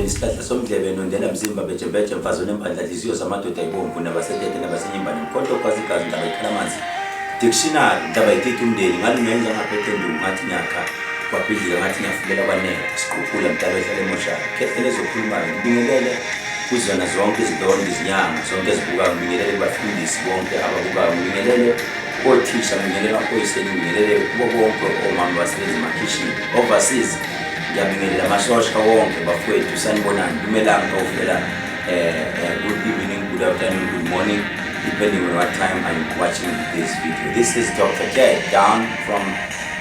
isihlahla somdlebe nondela mzimba bejembeje mfazone empandlaliziyo zamadoda ayibomvu nabasetete nabasenyimba nemkhonto kwazi igazi ndaba ikhalamanzi dictionary ndaba ithethe umndeni ngalumenza ngaphethe nduku ngathi nyakha kwabhidlika ngathi ngiyafulela kwanele siqhuphula mdala ehlale emoshaya Khehlelezi okhulumayo ngibingelele kuzona zonke izindondo izinyanga zonke ezibukayo ngibingelele kubafundisi bonke ababukayo ngibingelele othisha ngibingelele amaphoyiseni ngibingelele kubo bonke omama basebenza emakhishini overseas ngiyabingelela amashosha wonke bafowethu sanibonani kumelanga ovela good evening, good afternoon, good morning, depending on what time I'm watching this video. This is Dr. K down from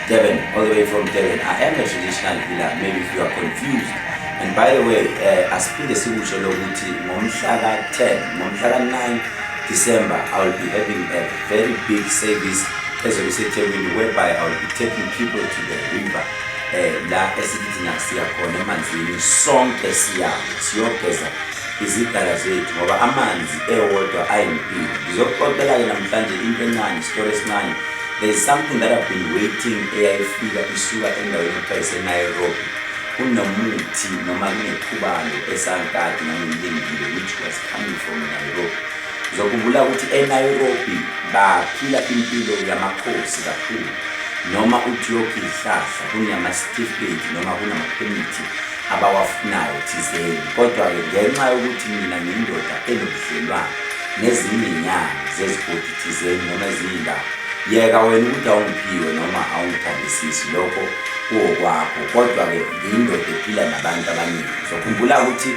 Devon, all the way from Devon. I am a traditional healer, maybe if you are confused. And by the way, asiphinde sikusho lokuthi ngomhla ka 9 December, I will be having a very big service ezobe seThekwini whereby I will be taking people to the river. La esithi nasiya khona emanzini sonke siyogeza izidala zethu ngoba amanzi ewodwa ayimpilo. Ngizokuxoxela ke namhlanje into encane, story esincane. There is something that I've been waiting eyayifika isuka endaweni ekuthiwa Sasenairobi. Kunomuthi noma kunekhubalo esankadi ngangilindile which was coming from Nairobi. Ngizokhumbula ukuthi eNairobi baphila impilo yamakhosi kakhulu. Noma uthi yokhi ihlahla kunama-certificate noma kunama-permit abawafunayo thizeni. Kodwa-ke ngenxa yokuthi mina ngiyindoda enobudlelwane nezinye inyanga zezigodi thizeni noma eziyindaba, yeka wena ukuthi awungiphiwe noma awungithandisisi lokho kuwokwakho. Kodwa-ke ngiyindoda ephila nabantu abaningi. Ngizokhumbula ukuthi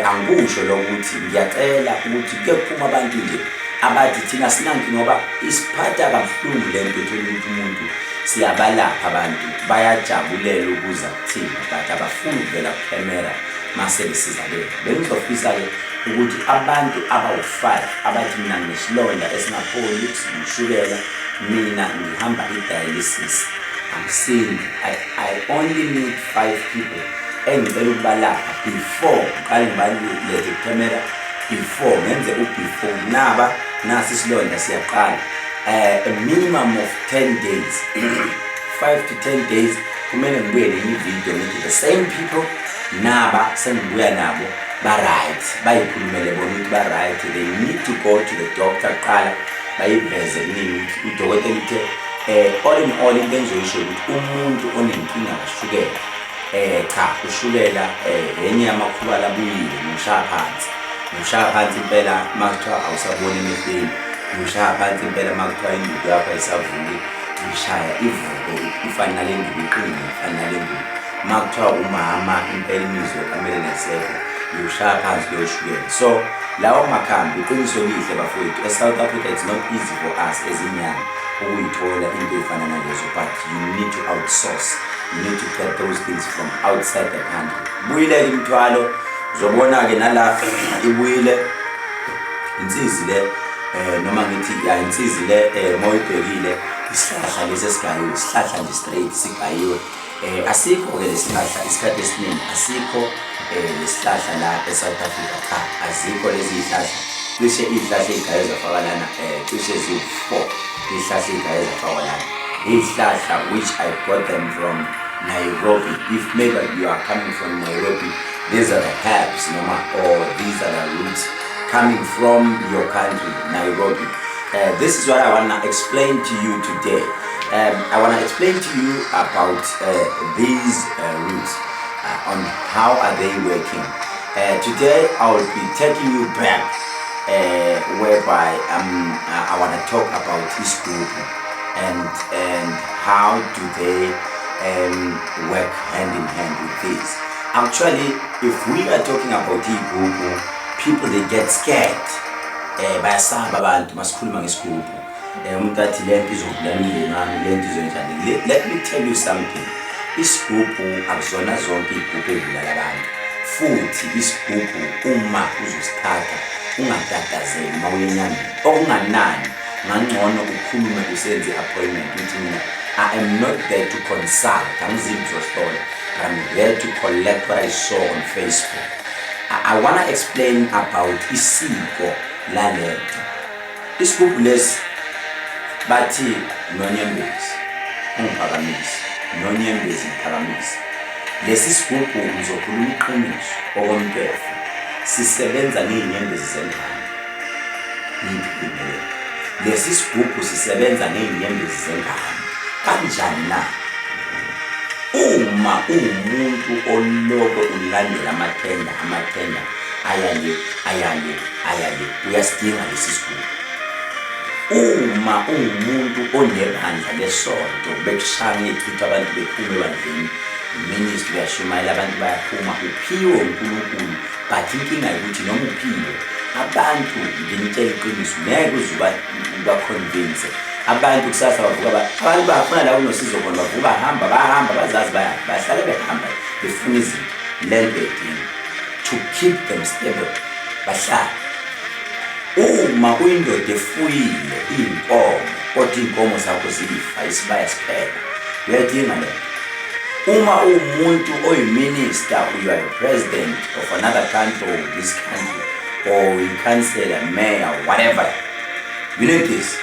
angikusho lokuthi ngiyacela ukuthi kuke kuphuma abantu nje abathi thina sinanki ngoba isiphatha kabuhlungu le nto ethola ukuthi umuntu siyabalapha abantu bayajabulela ukuza kuthina but abafuni ukuvela kucamera masebesizakele. Bengizofisa-ke ukuthi abantu abawu-5 abathi mina nginesilonda esingapholi ngishukela, mina ngihamba i-dialysis, angisindi. I only need 5 people engicela ukubalapha before uqale ngibalethe kucamera, before ngenze u-before nasi isilonda siyaqala. A minimum of 10 days 5 to 10 days kumele ngibuye nenye video ngithi the same people naba sengibuya nabo ba-right, bayikhulumele bona ukuthi ba-right. They need to go to the doctor qala bayiveze kunini ukuthi udokotela uthe all in all into engizoyisho ukuthi umuntu onenkinga kashukela cha ushukela enye yamakhubala abuyile ngishaya phansi impela makuthiwa awusaboni emehlweni, ngishaya phansi impela makuthiwa induku yakho ayisavuli, ngishaya ivuko ifana nale nduku iqine ifana nale nduku. Makuthiwa umama impela imizwa kamele nesekho, ngishaya phansi leyo shukela. So lawo makhambi iqiniso lihle bafowethu, eSouth Africa it's not easy for us ezinyanga ukuyithola into efana nalezo, but you need to outsource, you need to get those things from outside the country. Buyile imithwalo uzobona-ke nala ibuyile insizi le noma ngithi ya insizi le moyibhekile isihlahla lesi esigayiwe, isihlahla nje straight sigayiwe. Asikho-ke lesihlahla isikhathi esiningi, asikho lesihlahla la eSouth Africa, cha azikho lezi iy'hlahla. Cishe iy'hlahla ey'gayiwe zafakwa lana cishe ziwu-4 iy'hlahla ey'gayiwe zafakwa lana. Iy'hlahla which I got them from Nairobi. If maybe you are coming from Nairobi, these are the herbs or these are the roots coming from your country, Nairobi. This is what I want to explain to you today. I want to explain to you about these roots, on how are they working. Today I will be taking you back whereby I want to talk about this group and how do they work hand in hand with this. Actually, if we are talking about igubhu, people they get scared. Bayasaba abantu masikhuluma ngesigubhu. Umuntu athi lento izokubulala umndeni wami, lento izonjani. Let me tell you something. Isigubhu akuzona zonke igubhu ezibulala abantu. Futhi isigubhu uma uzosithatha ungatatazeli uma uyenyameni. Okunganani ngangcono ukhulume usenze appointment uthi mina I am not there to consult. I'm there to collect what I saw on Facebook. I want to explain about isiko lalento. Isigubhu lesi bathi nonyembezi ungiphakamisi, nonyembezi ngiphakamisi. lesi sigubhu ngizokhuluma iqiniso okomthetho sisebenza ngezinyembezi zengane iphile lesi sigubhu sisebenza ngezinyembezi zengane kanjani na uma umuntu oloko ulandela amathenda ayale uyasidinga lesi sigubhu uma umuntu onebandla lesonto bekushaya ichitha abantu bephuma ebandleni ministry yashumayela abantu bayaphuma uphiwe uNkulunkulu but inkinga ukuthi noma uphiwe abantu nginitshela iqiniso ngeke uzuba convince abantu kusasa bavuka abantu bafuna la unosizo khona bavuka bahamba bazazi bahlale behamba befuna izinto lento edini to keep them stable bahlala uma uyindoda efuyile inkomo kodwa inkomo zakho zifa isibaya siphela uyadinga le uma umuntu oyiminister you are a president of another country or this country or you councillor mayor whatever you need this.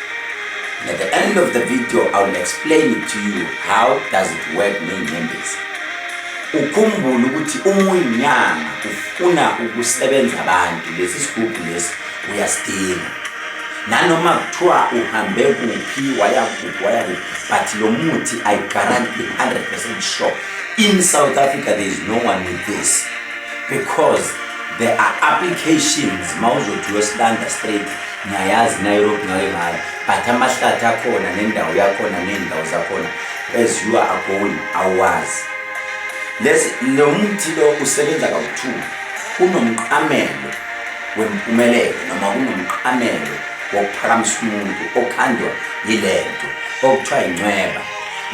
At the end of the video I will explain it to you how does it work ngezinyembezi ukhumbule ukuthi uma uyinyanga ufuna ukusebenza abantu lesi sigubhu lesi uyasidinga nanoma kuthiwa uhambe kuphi waya but lo muthi I guarantee 100% sure in South Africa there is no one with this because there are applications mawuzothi weStanda straight ngiyayazi Nairobi ngeke but amahlathi akhona nendawo yakhona nendawo zakhona as you are going awazi lo muthi lo usebenza kawu2 kunomqamelo wempumelelo noma kunomqamelo wokuphakamisa umuntu okhandwa yilento okuthiwa incweba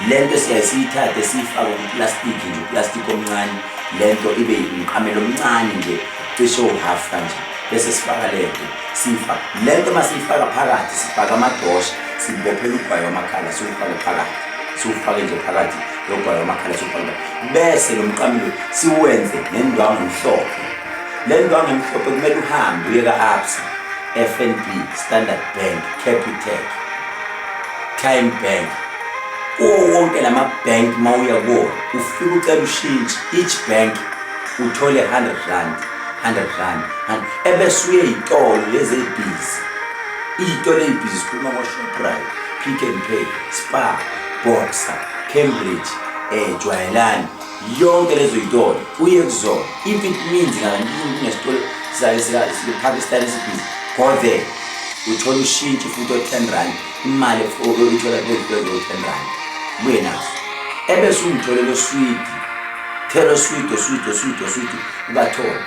lento siyayithatha siyifaka kuplastic omncane lento ibe umqamelo omncane nje cishe half kanje bese sifaka lento sifa lento masifaka phakathi sifaka amadosha sibophela ugwayo amakhala siwufake phakathi siwufake nje phakathi logwayo amakhala siwufake bese lo mqamelo siwenze nendwangu emhlophe le ndwangu emhlophe kumele uhambe uye ka-Absa FNB Standard Bank Capitec Time Bank wonke lama bank mawuya kuwo ufika ucela ushintshe each bank uthole 100 rand ebese uye izitolo lezi ezibhizi izitolo ezibhizi sikhuluma ngo-Shoprite Pick n Pay Spar Boxer Cambridge Jwayelani yonke lezo izitolo uye kuzona if it means ngesitolo sika-Pakistan esibhizi go there uthola ushintshe futhi o-10 rand imali uyithola kuyo 10 rand buye naso ebese ungitholele sweet thelo sweet ubathola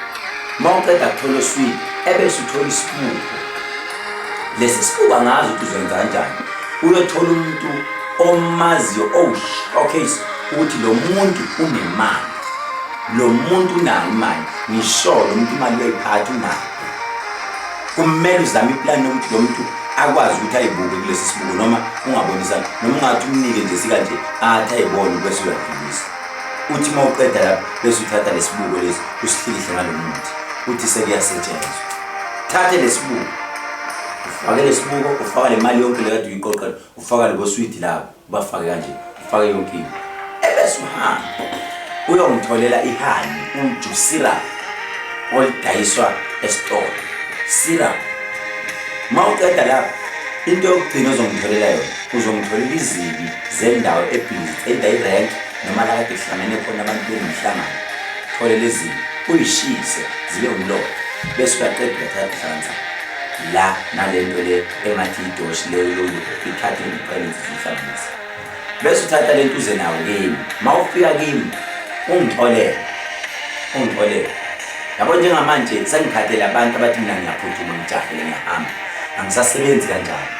mawuqeda kuthola sweet ebese uthola isibuko lesi sibuko angazi ukuthi uzenza kanjani uyothola umuntu omaziyo okay ukuthi lo muntu unemali lo muntu unayo imali ngisho lo muntu imali uyayiphatha unayo kumele uzame iplan yokuthi lo muntu akwazi ukuthi ayibuke kulesi sibuko noma ungabonisana noma ungathi umnike nje sikanje athi ayibone bese uyadlulisa uthi mawuqeda lapha bese uthatha lesibuko lesi usihlikihle ngalomuntu uthi sekuyasetshenzwa thathe lesibuko ufake lesibuko ufaka le mali yonke le kade uyiqoqa ufaka lebo sweet lapha bafake kanje ufake yonke into ebese uhamba uyongitholela ihani ujuice syrup olidayiswa esitolo syrup mawuqeda lapha into yokugcina ozongitholela yona uzongitholela izibi zendawo ebhizi edirect noma la kade kuhlangene khona abantu bengihlangana thole lezi uyishise zibe umlotha bese uyaqeda uyathatha la nalento le engathi idoshi leyo ithathe umqhelezi zihlanganisa bese uthatha lento uze nawo kimi mawufika kimi ungitholele yabo njengamanje sengikhathele abantu abathi mina ngiyaphuthuma ngijahile ngiyahamba angisasebenzi kanjani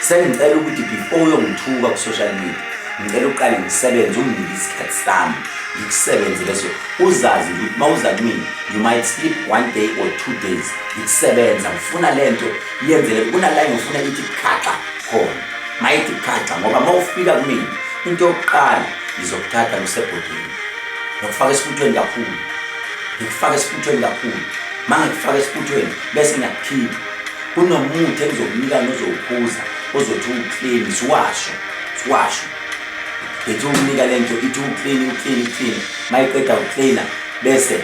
sengicela ukuthi before uyongithuka ku social media ngicela uqale ngisebenze unginike isikhathi sami ngikusebenze bese uzazi ukuthi mawuza kimi you might sleep 1 day or 2 days ngikusebenza ngifuna lento yenzele kuna la ngifuna ithi khaxa khona mayithi khaxa ngoba mawufika kimi into yokuqala ngizokuthatha ngisebhodini ngokufaka esifuthweni kakhulu ngifaka esifuthweni kakhulu mangifaka esifuthweni bese ngiyakhipha kunomuntu engizokunika nozowuphuza ozothi uclean siwasho bethi ukunika lento ithi uclean mayiqeda ukucleana bese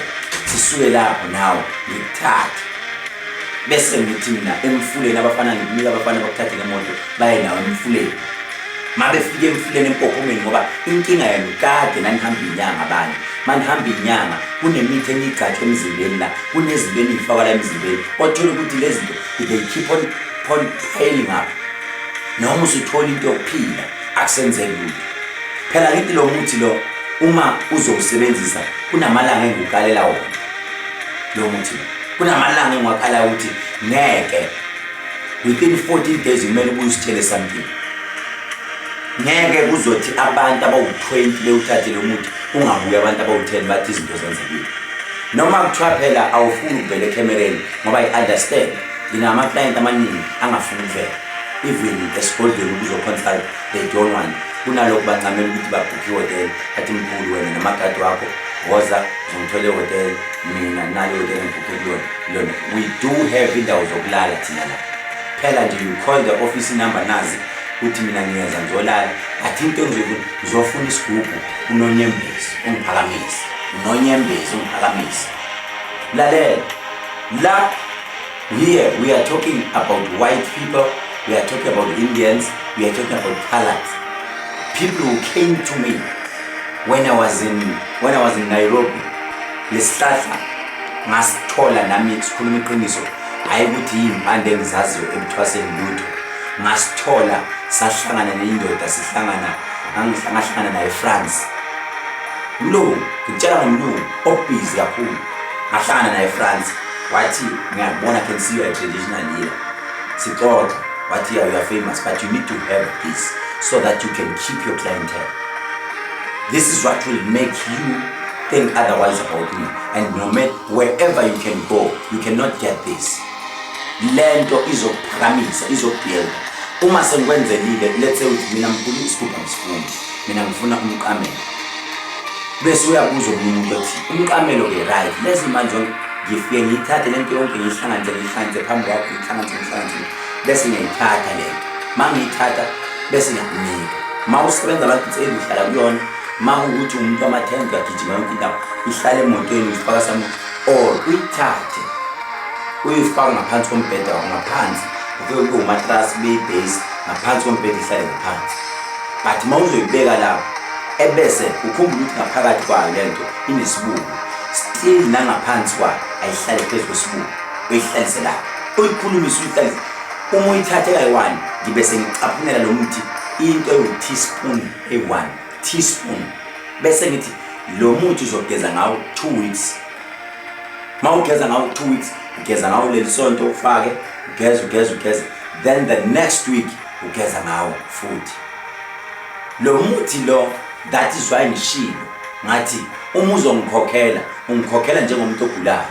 sisuke lapho nawo ngikuthatha bese ngithi mina emfuleni abafana nginika abafana bakuthathe ngemoto baye nawo emfuleni mabefike emfuleni empophomeni ngoba inkinga yami kade nanihamba inyanga abanye manihamba inyanga kunemithi enigcatshwe emzimbeni la kunezinto enifaka la emzimbeni othola ukuthi lezi zinto they keep on piling up noma usuthola into yokuphila akusenzeki lutho phela ngithi lo muthi lo uma uzowusebenzisa kunamalanga engukalela wona lo muthi kunamalanga engwakhala ukuthi ngeke within 14 days kumele ubuyisithele something ngeke kuzothi abantu abawu20 bewuthathe lo muthi ungabuya abantu abawu10 bathi izinto zenzekile noma kuthiwa phela awufuni ukuvela ecamereni ngoba I understand ngina client amaningi angafuni ukuvela even esigodlweni ukuzoconsult they don't want kunalokho bancamela ukuthi babhukhe hotel athi mkhulu wena namagadi wakho woza uzongithola hotel mina nale hotel ngibhukhe kuyona we do have indawo zokulala thina la phela nje you call the office number nazi uthi mina ngiyeza ngizolala athi into ngizofuna isigubhu unonyembezi ungiphakamisa unonyembezi ungiphakamisa lalela la here we are talking about white people, we are talking about Indians, we are talking about colors, people who came to me when I was in Nairobi lesihlahla ngasithola nami sikhuluma iqiniso hayi ukuthi impande engizaziyo ebuthwaseni lutho ngasithola sahlangana neindoda ngahlangana naye France lo ngitshela ngomlungu obhizi kakhulu ngahlangana naye France wathi ngiyabona can see you are traditional here sixoxa wathi you are famous but you need to have this so that you can keep your clientele. This is what will make you think otherwise about me, and no matter wherever you can go you cannot get this. Lento izokuphakamisa izokubheka uma sengikwenzelile let's say uthi mina ngifuna isigubhu ngisifuna mina ngifuna umqamelo bese uyabuza umuntu uthi umqamelo ke right lezi manje ngifike ngithathe lento yonke ngihlanganise phambi kwakho ngihlanganise bese ngiyithatha lento mangiyithatha bese ngiyakunika mawusebenza abantu tse uhlala kuyona mawukuthi umuntu amathemba agijima yonke indawo ihlale emotweni usifaka samo or uyithathe uyifaka ngaphansi kombhede ngaphansi ufike ku mattress base ngaphansi kombhede ihlale ngaphansi but mawuzoyibeka lapho ebese ukhumbula ukuthi ngaphakathi kwayo lento inesibuko still nangaphansi kwayo ayihlale phezulu kwesibuko uyihlalise lapho uyikhulumise uyihlalise uma uyithathe kayi1 ngibese ngicaphunela lo muthi into eyi-teaspoon e1 teaspoon bese ngithi lo muthi uzogeza ngawo 2 weeks mawugeza ngawo 2 weeks ugeza ngawo lelisonto ufake ugeza then the next week ugeza ngawo futhi lo muthi lo that is why ngishilo ngathi uma ungikhokhela njengomuntu ogulayo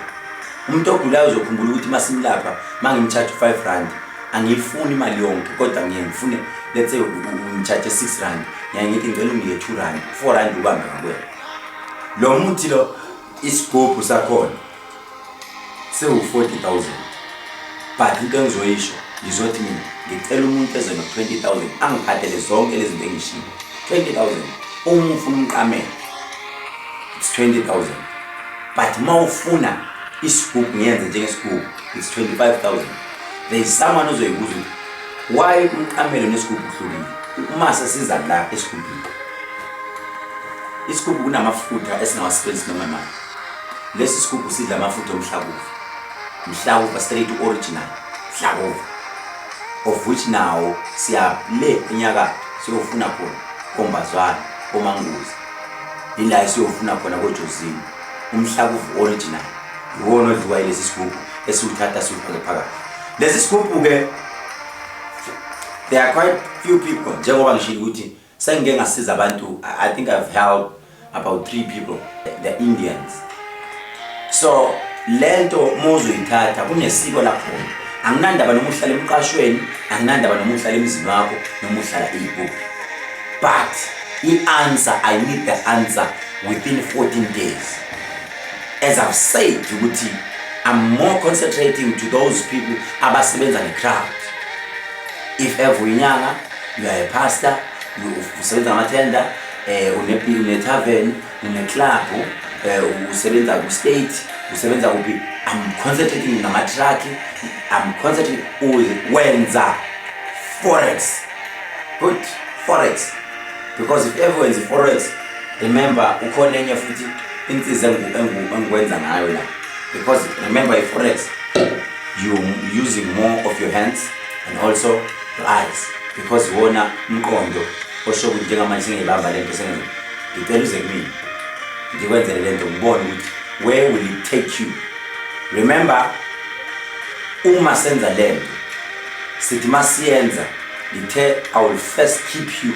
umuntu ogulayo uzokhumbula ukuthi masimlapha mangimcharge 5 rand angifuni imali yonke kodwa ngiyengifune let's say ngicharge 6 rand ngiyangithi ngicela ungiye 2 rand 4 rand ubambe ngakwena lo muthi lo isigubhu sakhona sewu40,000 but into engizoyisho ngizothi mina ngicela umuntu eze no20,000 angiphathele zonke lezi zinto engishilo 20,000 uma ufuna umqamelo it's 20,000 but mawufuna isigubhu ngiyenze njengesigubhu it's 25,000 there is someone ozoyibuza why umqamelo nesigubhu kuhlukile uma sesiza la esigubhini isigubhu kunamafutha esingawasebenzisi noma manje lesi sigubhu sidla amafutha omhlakuva straight original hlakuva of which now siya le enyakatho siyofuna khona kombazwana komanguzi ila siyofuna khona kojozini umhlakuva original iwona odliwa lesi sigubhu esiwuthatha siwufake phakathi lesi sigubhu ke there are quite few people njengoba ngishilo ukuthi sengike ngasiza abantu I think I've helped about 3 people the Indians so lento mozoyithatha kunesiko lapho anginandaba noma uhlala emqashweni anginandaba noma uhlala emzini wakho noma uhlala eyibubu but i-answer I need the answer within 14 days as I've said ukuthi I'm more concentrating to those people abasebenza ne-crowd. If every nyanga you are a pastor, you usebenza ngamatenda, une tavern, une club, usebenza ku state, usebenza kuphi. I'm concentrating on my track. I'm concentrating wenza forex. Good forex. Because if everyone's forex, remember ukhona enye futhi insiza engikwenza ngayo la. Because remember in forex you're using more of your hands and also your eyes. Because wona umqondo osho ukuthi njengamanje singibamba lento sengenza. Ngicela uze kimi. Ngikwenzele lento ngibone ukuthi where will it take you. Remember uma senza lento sithi masiyenza ngithe I will first keep you.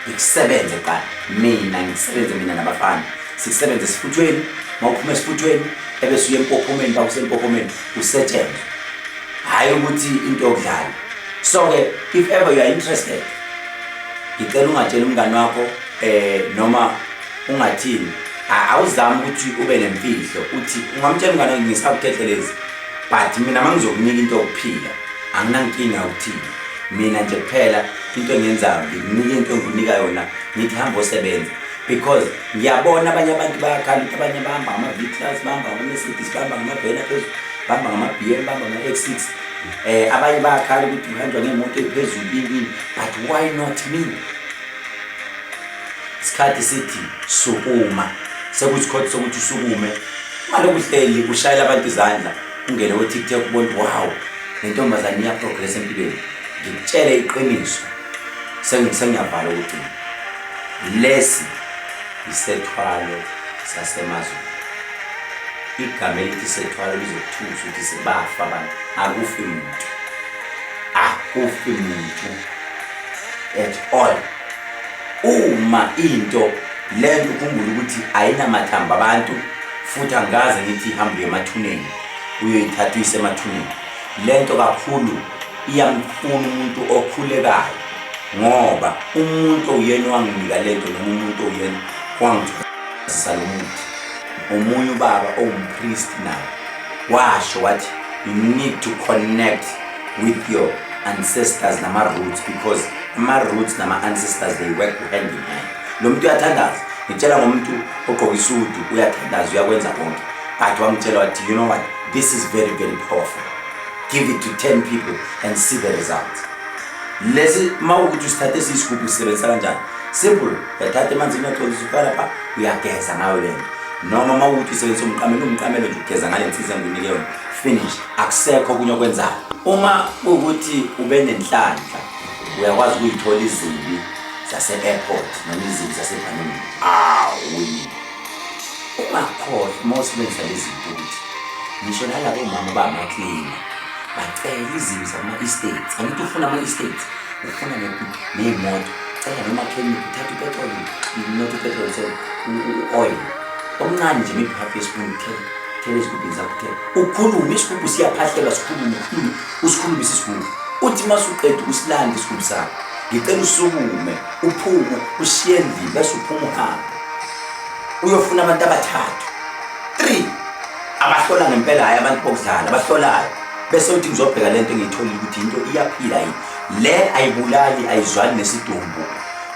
Ngikusebenze qala mina ngisebenze mina nabafana sisebenze esifuthweni mawuphuma esifuthweni ebese uye empophomeni bakusempophomeni usetshenzwe hayi ukuthi into yokudlala. So ke if ever you are interested ngicela ungatshela umngani wakho noma ungathini awuzami ukuthi ube nemfihlo uthi ungamtshela umngani wakho ngisakukhethelezi but mina mangizokunika into yokuphila anginankinga ukuthini. Mina nje kuphela into engenzayo nginika into enginika yona ngithi hamba osebenza because ngiyabona abanye abantu bayakhala ukuthi abanye bahamba ama V-class bahamba ama Mercedes bahamba ngama Bentley phezulu bahamba ngama BM bahamba ngama X6 abanye bayakhala ukuthi uhanjwa ngemoto ephezulu yini but why not me. Isikhathi sithi sukuma sekuyisikhathi sokuthi usukume maloku uhleli ushayela abantu izandla ungene ku TikTok ubone wow lentombazane iya progress empilweni. Ngitshele iqiniso sengiyavala ukuthi lesi isethwalo sasemazweni. Igama elithi isethwalo lizokuthusa ukuthi sibafa abantu akufi umuntu at all. Uma into lento ukhumbula ukuthi ayinamathambo abantu futhi angaze ngithi ihambe emathuneni uyoyithatha isemathuneni. Lento kakhulu iyamfuna umuntu okhulekayo ngoba umuntu uyena wanginika lento noma umuntu uyena wangithwasa lo muntu. Omunye ubaba ongumpriest naye washo wathi you need to connect with your ancestors nama roots because ama roots nama ancestors they work hand in hand. Lo muntu uyathandaza ngitshela ngomuntu ogqoka isudu uyathandaza uyakwenza konke but wangitshela wathi you know what this is very very powerful. Give it to 10 people and see the results. Lezi mawukuthi usithathe isigubhu usebenzisa kanjani. Simple. Uyathatha amanzi uyaxolisa lapha uyageza ngayo lento. Noma mawukuthi usebenzisa umqamelo nje ugeza ngale nsizwa nginike yona. Finish. Akusekho kunye okwenzayo. Uma ukuthi ube nenhlanhla uyakwazi ukuyithola izibi zase airport noma izibi zase Bhanoni. Ungakhohlwa mawusebenzisa lezi zinto ukuthi ngisho nalabo mama bama-cleaner bacela izibi zama-estates. Angithi ufuna ama-estates ufuna ney'moto cela noma kheni uthatha upetrol not upetrol so u-oil omncane nje miphafu yesipuni khele esigubhini zakho khele ukhulume isigubhu siyaphahlelwa sikhulume usikhulumise isigubhu uthi masuqeda usilande isigubhu sakho ngicela usukume uphume ushiye endlini bese uphuma uhambe uyofuna abantu abathathu 3 abahlola ngempela hayi abantu bokudlala abahlolayo bese uthi ngizobheka lento engiyitholile ukuthi into iyaphila yini le ayibulali ayizwani nesidumbu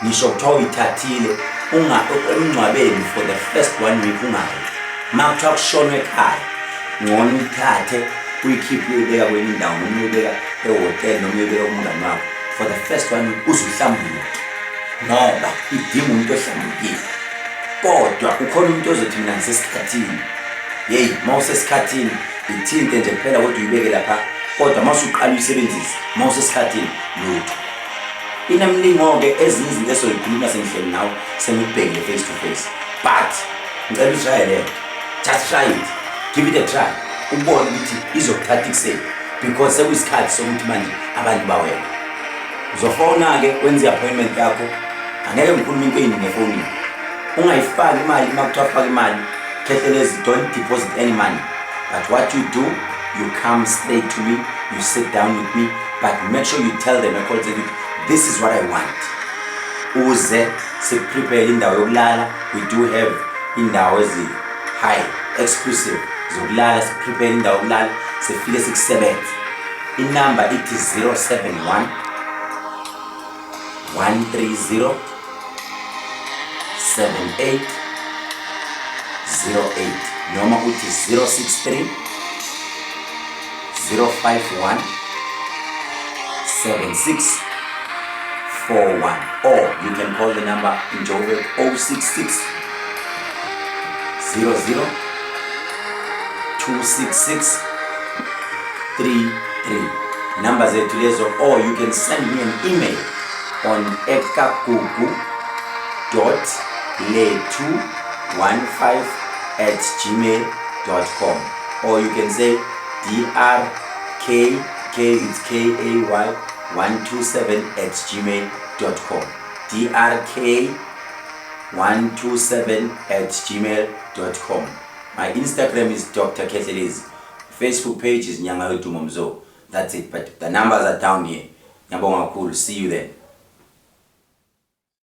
ngisho kuthiwa uyithathile emngcwabeni for the first 1 week ungayi makuthiwa kushonwe ekhaya ngona uyithathe uyikhiphe uyibeka kwenye indawo noma uyibeka ehotel noma uyibeka kumngani wakho for the first 1 week uzuhlambuluke ngoba idinga umuntu ohlambulukile kodwa ukhona umuntu ozothi mina ngisesikhathini hey mawusesikhathini ithinte nje kuphela kodwa uyibeke lapha kodwa masuqala uyisebenzise mawusesikhathini lutho inemlingo-ke ezinye izinto esoyikhuluma sengihleli nawe sengikubhekile face to face but ngicela utraye lento just try it give it a try ubone ukuthi izokuthatha ikuseni because sekuyisikhathi sokuthi manje abantu bawela uzofona-ke wenze i-appointment yakho angeke ngikhuluma into eyiningi efonini ungayifaki imali makuthiwa faka imali Khehlelezi don't deposit any money but what you do you come straight to me you sit down with me but make sure you tell them this is what I want uze prepare indawo yokulala we do have indawo ezi high exclusive zokulala prepare indawo yokulala sifike sikusebenze inamba ithi 071 130 7808 noma uthi 063 051 7641, or you can call the number in Joburg 066 00 266 33. Numbers zethu lezo, or you can send me an email on ekagugu.letu15@gmail.com, or you can say drk127@gmail.com, drk127@gmail.com. My Instagram is Dr. Khehlelezi. Facebook page is Nyanga Utumomzo. That's it, but the numbers are down here. Nyabonga cool. See you then.